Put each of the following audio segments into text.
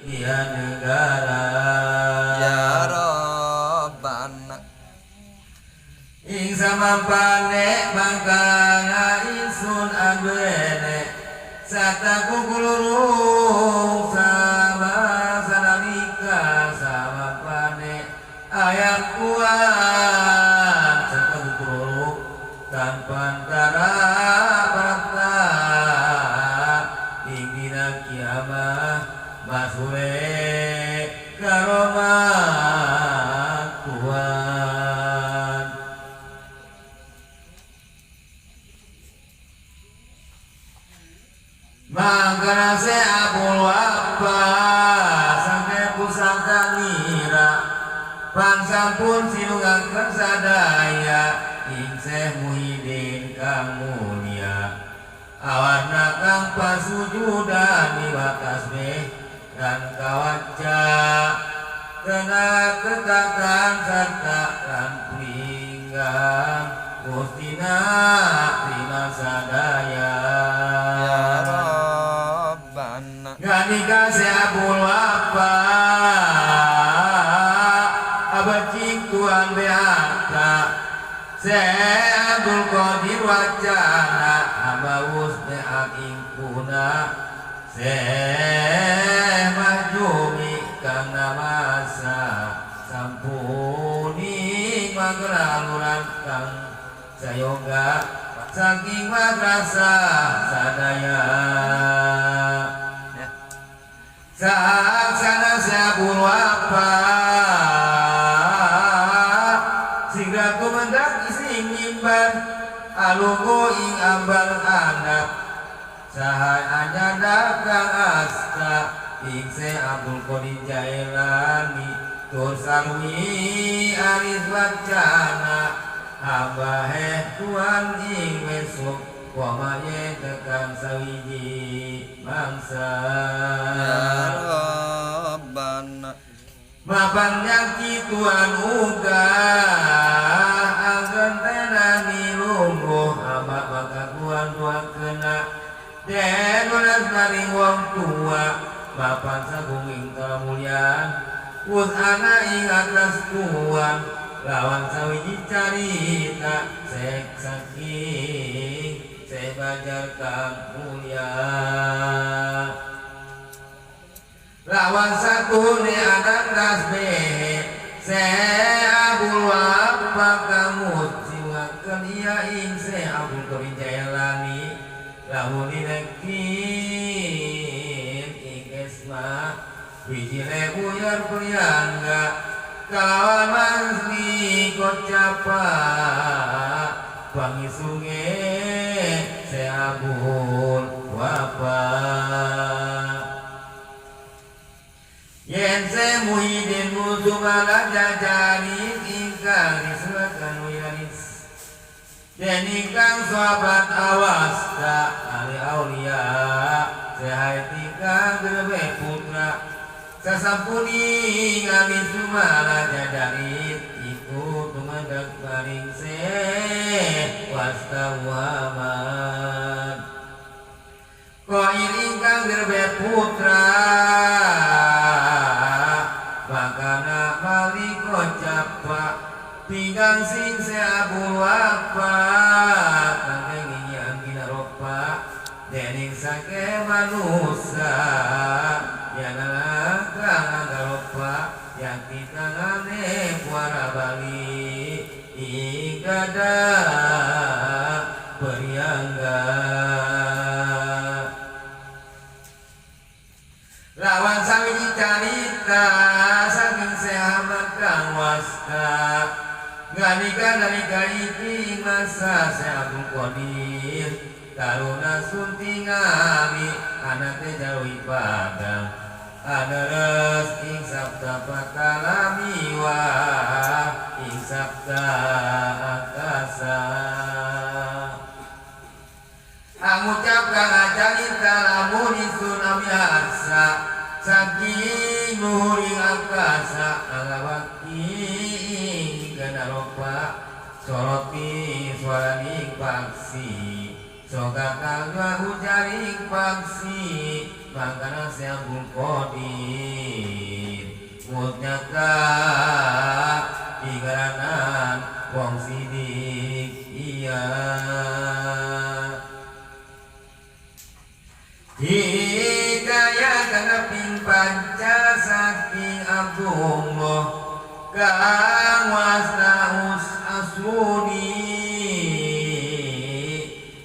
Iya negara ya Rabbana. Ing samampane bangkana ingsun anduene sataku kulurung sama sanalika samampane ayat kuat sataku kulurung tanpa antara barata ing dina kiamah masure karomah Tuhan. Mangkana se Abul Wafa sampai pusaka nira pansampun sinungaken sadaya ing Syekh Muhyiddin kang mulia awarna kang pasujudan miwa tasbih dan kawaca kena ketatan serta lan pinggang Gustina terima sadaya ya Rabbana. Ganika se Abul Wafa abacik Tuhan beata se Abdul Qadir wacana hamba usne ing kuna se mahjumi kang namasa sampuni magraluran kang sayoga saking madrasah sadaya saksana Abul Wafa sigra tumendak ising nyimban alunggu ing ambal anak saha anyanda kang asta ing Syekh Abdul Qadir Jailani tur sarwi aris wacana abahe Tuhan ing besok wamaye tekan sawiji mangsa ya Rabbana. Mapan nyaki Tuhan uga anggen tenani lungguh hamba maka Tuhan Tuhan kena den welas maring wong tua mapan sagung ing kamulyan wus ana ing atas Tuhan lawan sawiji carita sek saking sebajar kang mulia lawan satune anak tasbih se Abul Wafa kamu siwaken iya ing se Abdul Qadir Jailani lamun dinekin ing esma wiji lebuyar priyangga kalawan mansli kocapa pangisunge se Abul Wafa. Yen se Muhyiddin musumala jajari ingkang disuwatkan wilanis den ingkang sahabat awasta ahli aulia sehait ingkang gerbe putra sasampuni ngami sumala jajari iku tumendak maring se wasta Muhammad Koir ingkang gerbe putra makana maliko capa pinggang sing se Abul Wafa kangge nginyan ginaropa dening sake manusa yanala kang anggaropa yang kitangane puara bali ingkada periangga lawan sawiji carita saking sehamat kang wasta ngalika nalika iki masa Syekh Abdul Qadir taruna suntingali anake jauhi padang aneres ing sabda patalamiwa ing sabda akasa angucap kang acarita lamun ingsun amiarsa saking luhuring angkasa angawaki ganaropa soroti suaraning paksi soga kang ujaring paksi mangkana Syekh Abdul Qadir. Munyata ingaranan wong sidik iya. Hidayah kanaping panca saking Abdullah kang wasna asuni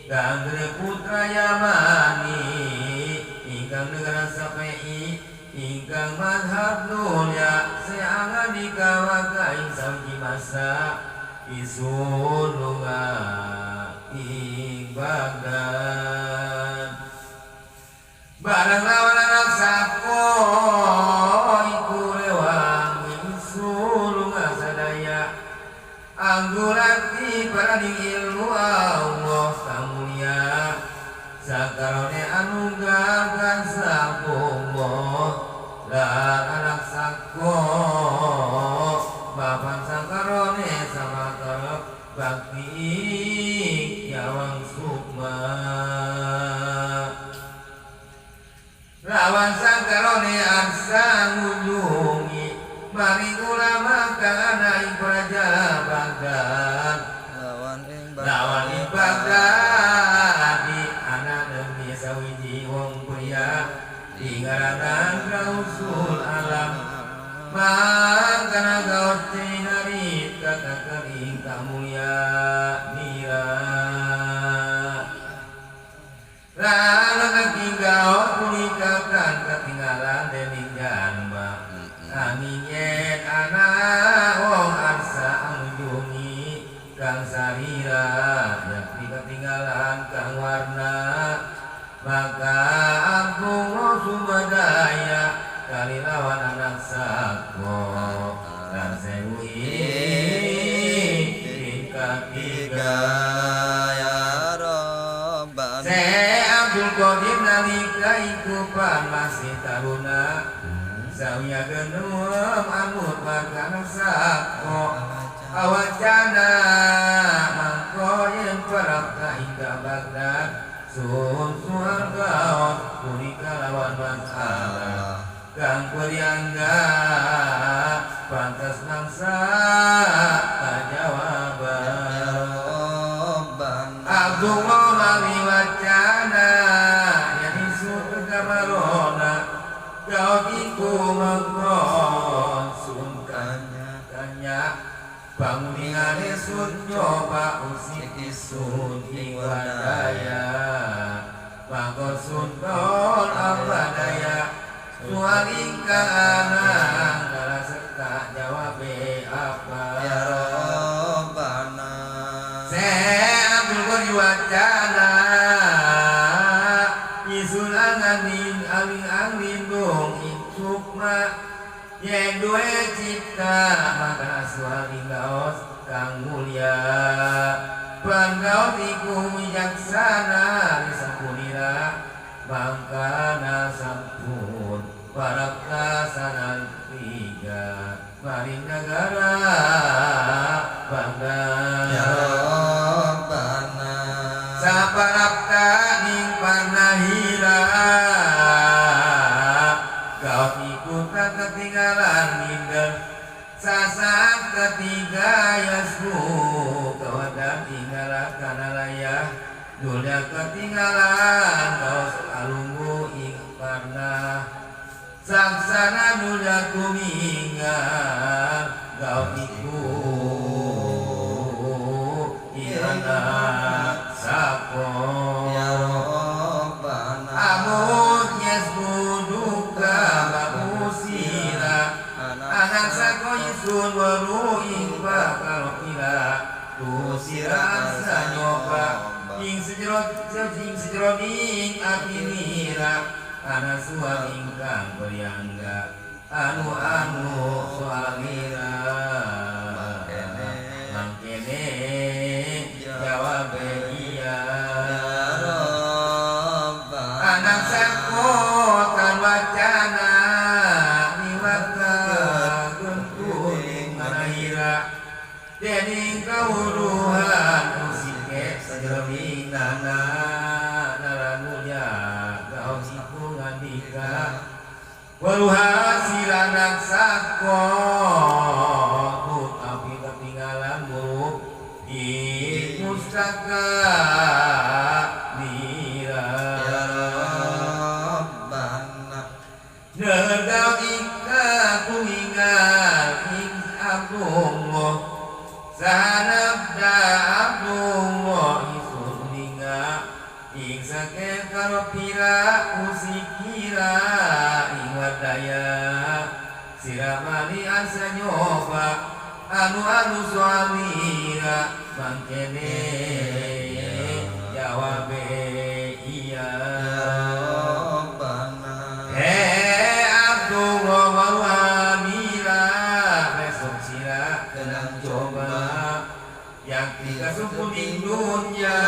kang putra Yamani ingkang negara Safai ingkang mazhab dunya seangan dikawaka ing sawiji masa isun lunga ing Baghdad. Barang lawan anak sako iku rewang isun lunga sadaya anggurati paraning ilmu Allah kang mulia sakarone anugerah kan sakumah lan anak sako bapan sakarone sama kerep bakti yawang sukma. Lawan sakarone arsa ngunjungi maring ulama kang ana ing praja Baghdad. Lawan ing Baghdad ana demi sawiji wong pria ingaranan Gausul Alam mangkana gaos cinarita kakering kamulya nira. Lalu ketinggal punika kan ketinggalan dening janma angin yen ana wong arsa angunjungi kang sarira yakti ketinggalan kang warna maka Abdullah Sumadaya kali lawan anak sako lan sewu ing katiga ya Rabbana. Abdul Qadir nalika iku pan masih taruna sawiya genem anut margana sako awacana mangko yen parapta hingga Baghdad sun suhar gaos punika lawan masalah kang kuriangga pantas mangsa kajawaban. Abdullah mali wacana yen isu kamarona gaot iku mangkon sun kanya kanya banguningane sun nyoba usik isun ing wadaya mangkon sun ton abadaya soal ingkang anang dara serta jawabe apa ya Rabbana. Abdul Qadir wacana isun anganin aling anglindung ing sukma yen duwe cipta maka soal ing gaos kang mulya pangaos iku wijaksana risapunira mangkana sampun parapta sanantiga maring negara Baghdad ya Rabbana. Saparapta ning panahira gaot iku tak ketinggalan minder sasaat ketiga yasku kawadan tinggalan kanalaya dunia ketinggalan gaos alunggu ing parna saksana dunia kumingan gaot iku anak sako ya Rabbana. Amut yasku duka makusira anak sako isun weru ing bakal ila tusira asa nyoba ing sejroning atinira ana sual ingkang priangga anu-anu soal ngira mangkene jawabe iya ya Rabbana. Anak sako tan wacana niwaka gentuning manahira dening kawuruhan usike sajroning nana naranunya gaos iku ngandika waruha sila anak sako tapi ketinggalan buruk di pustaka nira Ya Rabbana Nergau ika kuingal ing Abdullah Sanabda Abdullah isun ninga ing sake karopira usikira ing wadaya siramali asa nyoba anu-anu suamira mangkene jawabe iya Ya Rabbana Eh Abdullah wa besok sira tenang coba yang tiga suku ning dunya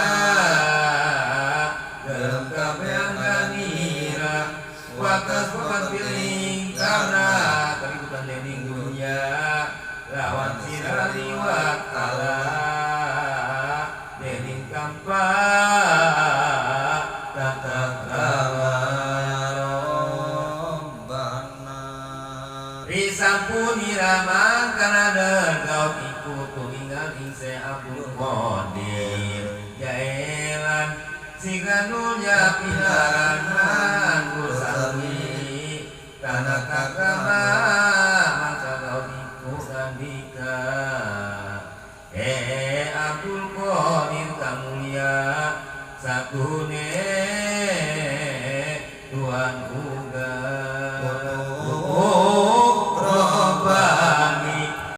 dalam kabehan ganira watas watas piling karena keributan dening dunya lawan sira liwat kalah dening kampa tata krama Ya Rabbana Risampun iraman kana dergau iku tulingan ing se Abdul Qadir Jaelan siganulnya pinaranan kursami tanah kakama maka kau iku sandika Abdul Qadir kamulia satune